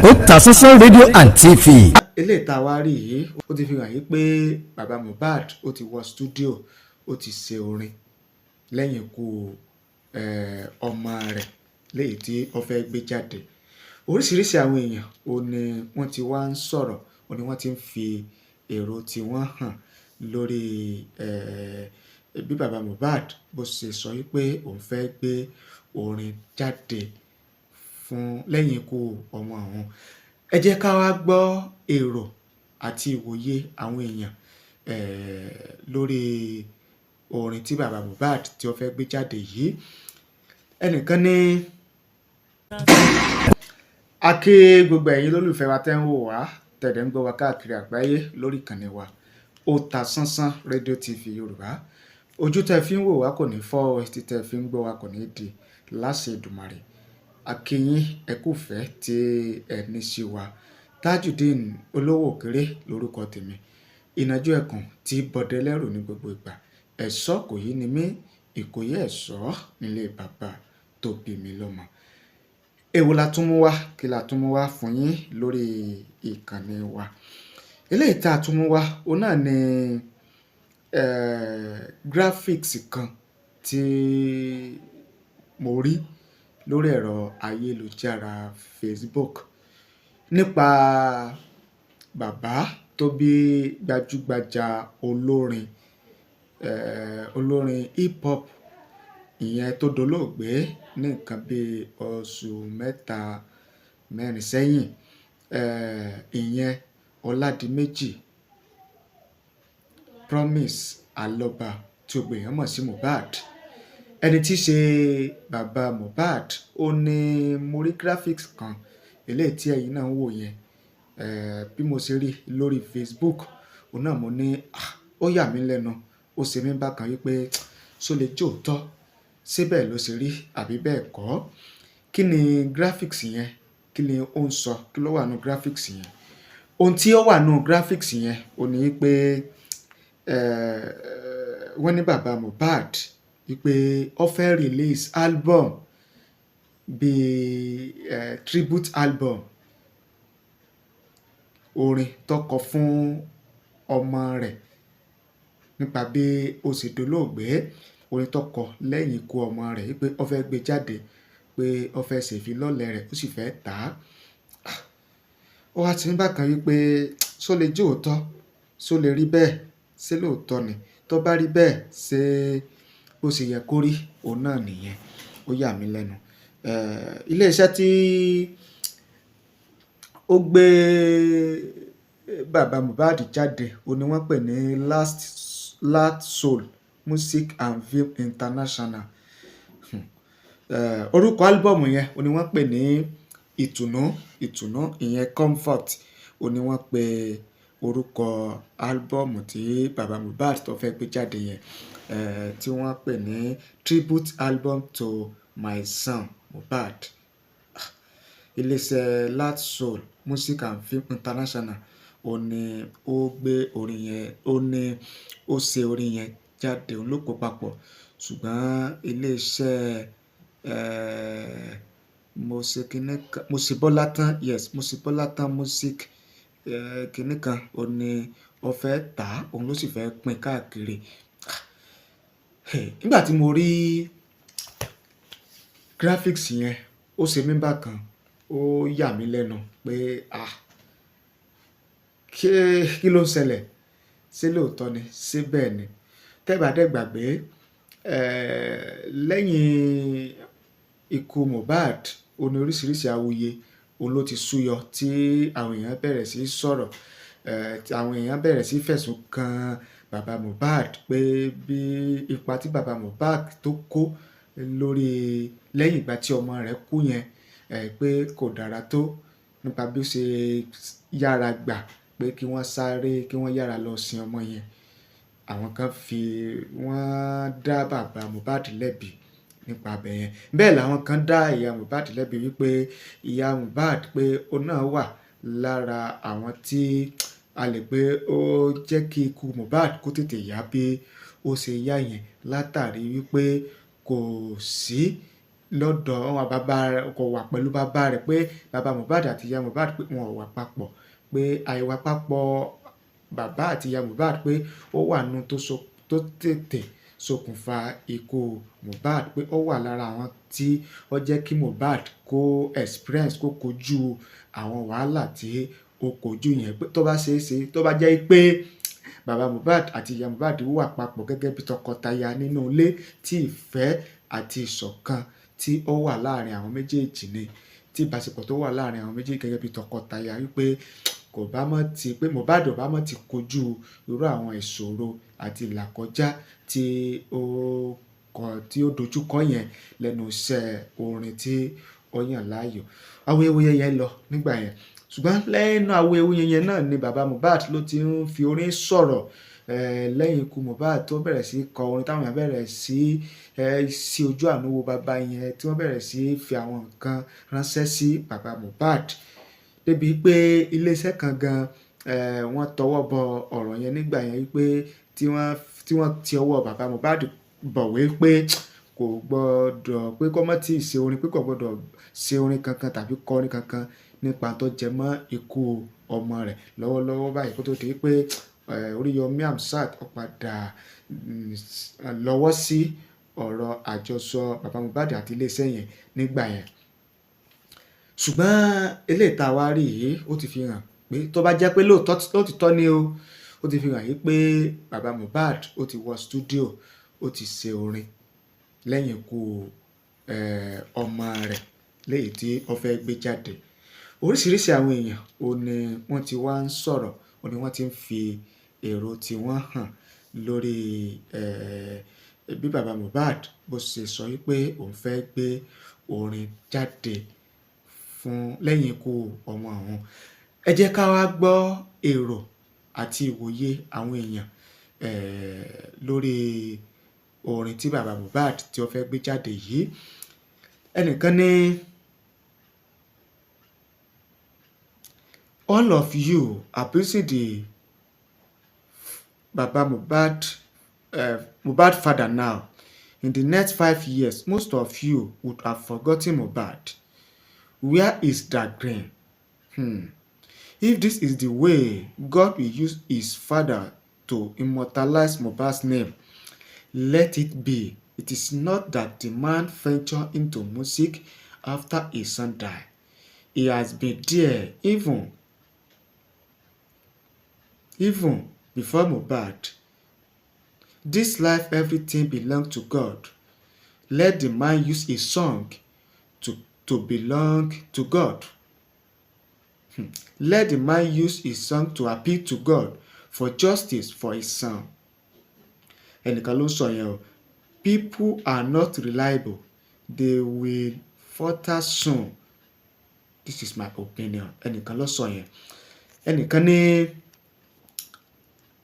Otasansan rédíò and TV. Eléyìí tá a wá rí yìí, ó ti fi hàn yí pé bàbá Mohbad ó ti wọ studio, ó ti ṣe orin lẹ́yìn ikú ọmọ rẹ̀ léyìí tí ó fẹ́ gbé jáde. Oríṣiríṣi àwọn èèyàn ò ní wọ́n ti wá ń sọ̀rọ̀, ò ní wọ́n ti ń fi èrò tiwọn hàn lórí bí bàbá Mohbad bó ṣe sọ wípé òun fẹ́ gbé orin jáde fún lẹ́yìn ikú ọmọ òun. Ẹ jẹ́ ká wá gbọ́ èrò àti ìwòye àwọn èèyàn lórí orin tí bàbá Mohbad tí ó fẹ́ gbé jáde yìí. Ẹnìkan ní, a kí gbogbo ẹ̀yin lólùfẹ́ wa tẹ́ ń wò wá, tẹ̀dẹ̀ ń gbọ́ wa káàkiri àgbáyé lórí ìkànnì wa Otasansan rédíò TV Yorùbá. Ojú tẹ́ fi ń wò wá kò ní fọ́, etí tẹ́ fi ń gbọ́ wa kò ní di láṣẹ Èdùmàrè. A kí yín, ẹ kú ìfẹ́ tí ẹ ní sí wa. Tajudeen Olówó Òkèrè lórúkọ tèmi, ìnàjú ẹkùn tí bọdẹ lẹ́rù ní gbogbo ìgbà. Ẹ̀ṣọ́ kò yí ni mí, Ìkòyí ẹ̀ṣọ́ nílé bàbá tó bí mi lọ́mọ. Èwo la tún mú wá? Kí la tún mú wá fún yín lórí ìkànnì wa? Eléyìí tá a tún mú wá, òun náà ni graphics kan tí mo rí lórí ẹ̀rọ ayélujára Facebook nípa bàbá tó bí gbajúgbajà olórin hip hop, ìyẹn tó dolóògbé ní nǹkan bí oṣù 3 4 sẹ́yìn, ìyẹn Ọládìméjì Promise Alọ́ba tí gbogbo èèyàn mọ̀ sí Mohbad. Ẹni tí í ṣe bàbá Mohbad, ó ní mo rí graphics kan eléyìí tí ẹ̀yin náà ń wò yẹn. Bí mo ṣe rí lórí Facebook, òun náà mo ní, ah, ó yà mí lẹ́nu, ó ṣe mí bákan wípé ṣó lè jẹ́ òótọ́, ṣé bẹ́ẹ̀ ló ṣe rí àbí bẹ́ẹ̀ kọ́? Kí ni graphics yẹn? Kí ni ó ń sọ? Kí ló wà nínú graphics yẹn? Ohun tí ó wà nínú graphics yẹn ò ní pé wọ́n ní bàbá Mohbad wípé ó fẹ́ release album bí tribute album, orin tó kọ fún ọmọ rẹ̀ nípa bí ó ṣe dolóògbé, orin tó kọ lẹ́yìn ikú ọmọ rẹ̀, wípé ó fẹ́ gbé jáde, pé ó fẹ́ ṣe ìfilọ́lẹ̀ rẹ̀, ó sì fẹ́ tà á. Ó wá ti ní bákan wípé ṣó lè jẹ́ òótọ́, ṣó lè rí bẹ́ẹ̀, ṣé lóòótọ́ ni? Tó bá rí bẹ́ẹ̀, ṣé bó ṣe yẹ kó rí òun náà nìyẹn? Ó yà mí lẹ́nu. Ilé iṣẹ́ tí ó gbé bàbá Mohbad jáde, òun ni wọ́n pè ní Last Soul Music and Film International. Orúkọ album yẹn, òun ni wọ́n pè ní Ìtùnú, Ìtùnú, ìyẹn Comfort, òun ni wọ́n pè orúkọ album tí bàbá Mohbad tó fẹ́ gbé jáde yẹn, tí wọ́n pè ní Tribute Album to My Son Mohbad. Ilé-iṣẹ́ Last Soul Music and Film International òun ni ó gbé orin yẹn, ó ní ó ṣe orin yẹn jáde, òun ló kó papọ̀. Ṣùgbọ́n ilé-iṣẹ́ mo ṣe kíní kan, mo ṣe Bọ́lá tán, yes, mo ṣe Bọ́lá tán music kíní kan, òun ni ó fẹ́ tà, òun ló sì fẹ́ pín káàkiri. Nígbà tí mo rí graphics yẹn, ó ṣe mí bákan, ó yà mí lẹ́nu pé ah, kí ló ń ṣẹlẹ̀? Ṣé lóòótọ́ ni? Ṣé bẹ́ẹ̀ ni? Tẹ́ bá dẹ̀ gbàgbé, lẹ́yìn ikú Mohbad, ó ní oríṣiríṣi awuye òun ló ti súyọ tí àwọn èèyàn bẹ̀rẹ̀ sí í sọ̀rọ̀, tí àwọn èèyàn bẹ̀rẹ̀ sí í fẹ̀sùn kan bàbá Mohbad pé bí ipa tí bàbá Mohbad tó kó lórí lẹ́yìn ìgbà tí ọmọ rẹ̀ kú yẹn, pé kò dára tó nípa bí ó ṣe yára gbà pé kí wọ́n sáré, kí wọ́n yára lọ sin ọmọ yẹn. Àwọn kan fi wọ́n dá bàbá Mohbad lẹ́bi nípa abẹ yẹn. Bẹ́ẹ̀ làwọn kan dá ìyá Mohbad lẹ́bi wípé ìyá Mohbad pé ó náà wà lára àwọn tí a lè pé ó jẹ́ kí ikú Mohbad kó tètè yá bí ó ṣe yá yẹn, látàrí wípé kò sí Lọ́dọ̀ àwọn bàbá rẹ̀, kò wà pẹ̀lú bàbá rẹ̀, pé bàbá Mohbad àti ìyá Mohbad, pé wọn ò wà papọ̀, pé àìwà papọ̀ bàbá àti ìyá Mohbad, pé ó wà nínú tó tètè ṣokùnfà ikú Mohbad, pé ó wà lára àwọn tí ó jẹ́ kí Mohbad kó experience, kó kojú àwọn wàhálà tí ó kojú yẹn, pé tó bá ṣe é ṣe, tó bá jẹ́ pé bàbá Mohbad àti ìyá Mohbad wà papọ̀ gẹ́gẹ́ bí tọkọtaya nínú ilé, tí ìfẹ́ àti ìṣọ̀kan tí ó wà láàrin àwọn méjèèjì ni, tí ìbáṣepọ̀ tó wà láàrin àwọn méjèèjì gẹ́gẹ́ bí tọkọtaya, wípé kò bá mọ́ ti pé Mohbad ò bá mọ́ ti kojú irú àwọn ìṣòro àti ìlàkọjá tí ó kọ, tí ó dojúkọ yẹn lẹ́nu iṣẹ́ orin tí ó yàn láàyò. Awuyewuye yẹn lọ nígbà yẹn, ṣùgbọ́n lẹ́nu awuyewuye yẹn náà ni bàbá Mohbad ló ti ń fi orin sọ̀rọ̀ lẹ́yìn ikú Mohbad, tó bẹ̀rẹ̀ sí kọ orin, táwọn èèyàn bẹ̀rẹ̀ sí ojú àánú wo bàbá yẹn, tí wọ́n bẹ̀rẹ̀ sí fi àwọn nǹkan ránṣẹ́ sí bàbá Mohbad, débi pé iléeṣẹ́ kan gan wọ́n tọwọ́ bọ ọ̀rọ̀ yẹn nígbà yẹn, wípé tí wọ́n ti ọwọ́ bàbá Mohbad bọ̀wé pé kò gbọ́dọ̀, pé kó má tíì ṣe orin, pé kò gbọ́dọ̀ ṣe orin kankan tàbí kọ orin kankan nípa tó jẹ mọ́ ikú ọmọ rẹ̀ lọ́wọ́lọ́wọ́ báyìí, kó tó di pé Oríyọmí Hamzat ó padà lọ́wọ́ sí ọ̀rọ̀ àjọsọ bàbá Mohbad àti iléeṣẹ́ yẹn nígbà yẹn. Ṣùgbọ́n eléyìí tá a wá rí yìí, ó ti fi hàn pé tó bá jẹ́ pé lóòótọ́ lóòtítọ́ ni o, ó ti fi hàn yìí pé bàbá Mohbad ó ti wọ studio, ó ti ṣe orin lẹ́yìn ikú ọmọ rẹ̀ léyìí tí ó fẹ́ gbé jáde. Oríṣiríṣi àwọn èèyàn ò ní wọ́n ti wá ń sọ̀rọ̀, ò ní wọ́n ti ń fi èrò tiwọn hàn lórí bí bàbá Mohbad bó ṣe sọ wípé òun fẹ́ gbé orin jáde fún lẹ́yìn ikú ọmọ òun. Ẹ jẹ́ ká wá gbọ́ èrò àti ìwòye àwọn èèyàn lórí orin tí bàbá Mohbad tí ó fẹ́ gbé jáde yìí. Ẹnìkan ní, "All of you abusing the Baba Mohbad, Mohbad father now. In the next 5 years, most of you would have forgotten Mohbad. Where is that green? If this is the way God will use his father to immortalize Mohbad's name, let it be. It is not that the man ventured into music after his son died. He has been there even before Mohbad. This life, everything belong to God. Let the man use his song to belong to God. Let the man use his song to appeal to God for justice for his son." Ẹnìkan ló sọ yẹn o. "People are not reliable. They will falter soon. This is my opinion." Ẹnìkan ló sọ yẹn. Ẹnìkan ní,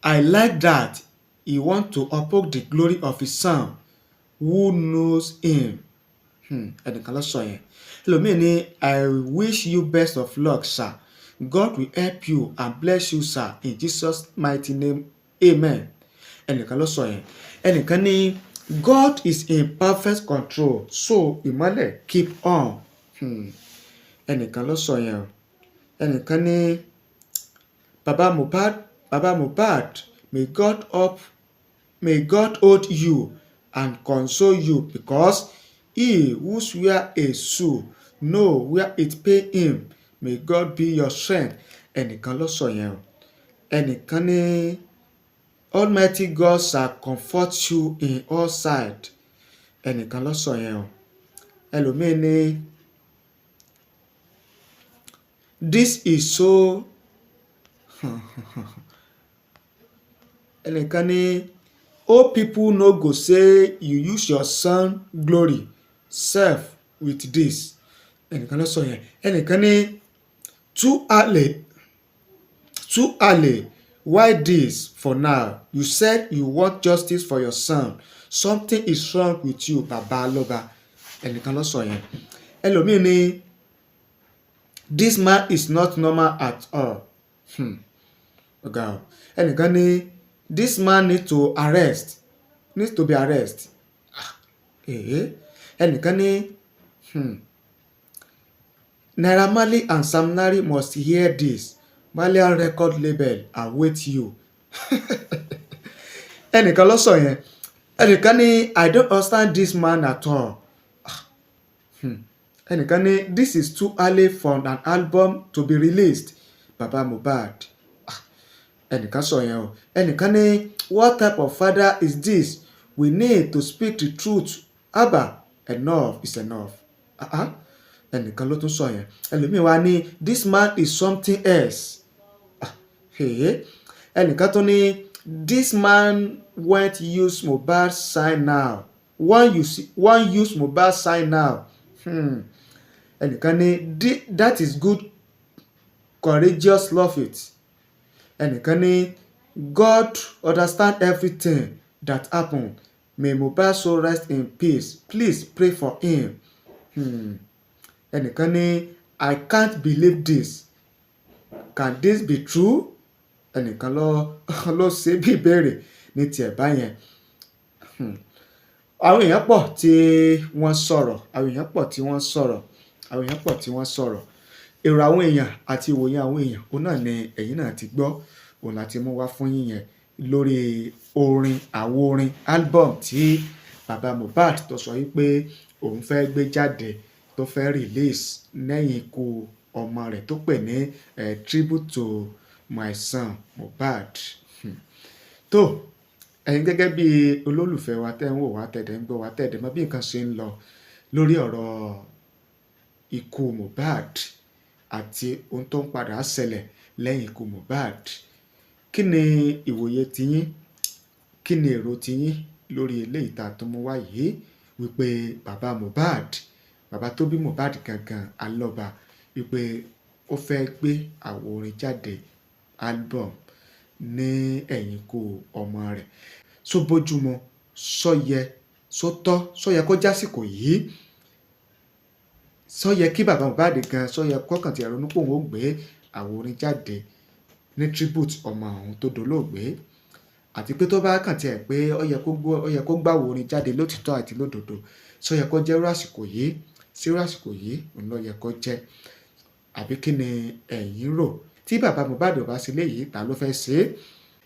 "I like that he want to uphold the glory of his son who knows him." Ẹnìkan ló sọ yẹn. Ẹlòmíì ní, "I wish you best of luck, sir. God will help you and bless you, sir, in Jesus' mighty name, amen." Ẹnìkan ló sọ yẹn. Ẹnìkan ní, "God is in perfect control, so ìmọ́lẹ̀ keep on." Ẹnìkan ló sọ yẹn o. Ẹnìkan ní, "Baba Mohbad, Baba Mohbad, may God hold you and console you, because he who wear a shoe know where it pain him. May God be your strength." Ẹnìkan ló sọ yẹn o. Ẹnìkan ní, "Almighty God shall comfort you in all sides." Ẹnìkan ló sọ yẹn o. Ẹlòmíì ní, "This is so." Ẹnìkan ní, "Old people no go say you use your son glory sef with this." Ẹnìkan ló sọ yẹn. Ẹnìkan ní, "Too early, too early. Why this for now? You said you want justice for your son. Something is wrong with you, Baba Aloba." Ẹnìkan ló sọ yẹn. Ẹlòmíì ní, "This man is not normal at all." Ọ̀gá o. Ẹnìkan ní, "This man need to be arrest." Ah, eh. Ẹnìkan ní, Naira Marley and Sam Larry must hear this. Marlian record label await you. Ẹnìkan ló sọ yẹn. Ẹnìkan ní, "I don't understand this man at all." Ẹnìkan ní, "This is too early for an album to be released, Baba Mohbad." Ẹnìkan sọ yẹn o. Ẹnìkan ní, "What type of father is this? We need to speak the truth. Abba, enough is enough." Ah, ẹnìkan ló tún sọ yẹn. Ẹlòmíín wá ní, "This man is something else." Ah, hey. Ẹnìkan tún ní, "This man went use Mohbad sign now, one use Mohbad sign now." Ẹnìkan ní, "That is good, courageous, love it." Ẹnìkan ní, "God understand everything that happen. May Mohbad soul rest in peace. Please pray for him." Ẹnìkan ní, "I can't believe this. Can this be true?" Ẹnìkan ló ṣe bí ìbéèrè ní tiẹ̀ báyẹn. Àwọn èèyàn pọ̀ tí wọ́n sọ̀rọ̀, àwọn èèyàn pọ̀ tí wọ́n sọ̀rọ̀, àwọn èèyàn pọ̀ tí wọ́n sọ̀rọ̀. Èrò àwọn èèyàn àti ìwòye àwọn èèyàn, òun náà ni ẹ̀yin náà ti gbọ́, òun láti mú wá fún yín yẹn lórí orin, àwo orin album tí bàbá Mohbad tó sọ wípé òun fẹ́ gbé jáde, tó fẹ́ release lẹ́yìn ikú ọmọ rẹ̀, tó pè ní "Tribute to my son Mohbad." Tó ẹ̀yin gẹ́gẹ́ bí olólùfẹ́ wa tẹ́ ń wò wá, tẹ̀dẹ̀ ń gbọ́ wá, tẹ̀dẹ̀ mọ̀ bí nǹkan ṣe ń lọ lórí ọ̀rọ̀ ikú Mohbad àti ohun tó ń padà ṣẹlẹ̀ lẹ́yìn ikú Mohbad, kí ni ìwòye tiyín? Kí ni èrò tiyín lórí eléyìí tá a tún mú wá yìí, wípé bàbá Mohbad, bàbá tó bí Mohbad gangan, Alọ́ba, wípé ó fẹ́ gbé àwo orin jáde, album, ní ẹ̀yìn ikú ọmọ rẹ̀? Ṣó bójúmu? Ṣó yẹ? Ṣó tọ́? Ṣó yẹ kó jásìkò yìí? Ṣó yẹ kí bàbá Mohbad gan, ṣó yẹ kọ́kàn tí ẹ ronú pé òun ó gbé àwo orin jáde ní tribute ọmọ òun tó dolóògbé? Àti pé tó bá kàn tiẹ̀ pé ó yẹ kó gbàwo orin jáde lótìtọ́ àti lódodo, ṣó yẹ kó jẹ́ irú àsìkò yìí? Sí irú àsìkò yìí òun ló yẹ kó jẹ́, àbí kí ni ẹ̀yin rò? Tí bàbá Mohbad ò bá ṣe léyìí, ta ló fẹ́ ṣe é?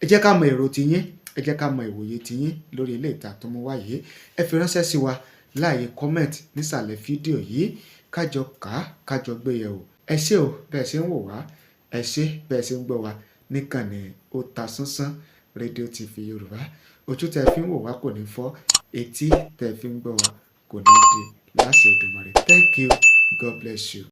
Ẹ jẹ́ ká mọ èrò tiyín, ẹ jẹ́ ká mọ ìwòye tiyín lórí ilé ìta tó mú wá yìí. Ẹ fi ránṣẹ́ sí wa láàyè comment nísàlẹ̀ fídíò yìí, kájọ kà á, kájọ gbé yẹ̀wò. Ẹ ṣé o bẹ́ẹ̀ ṣe ń wò wá, ẹ ṣé bẹ́ẹ̀ ṣe ń gbọ́ wa níkànnì Otasánsán Rédíò TV Yorùbá. Ojú tẹ́ fi ń wò wá kò ní fọ́, etí tẹ́ fi ń gbọ́ wa kò ní di láṣẹ Èdùmàrè. Thank you, God bless you.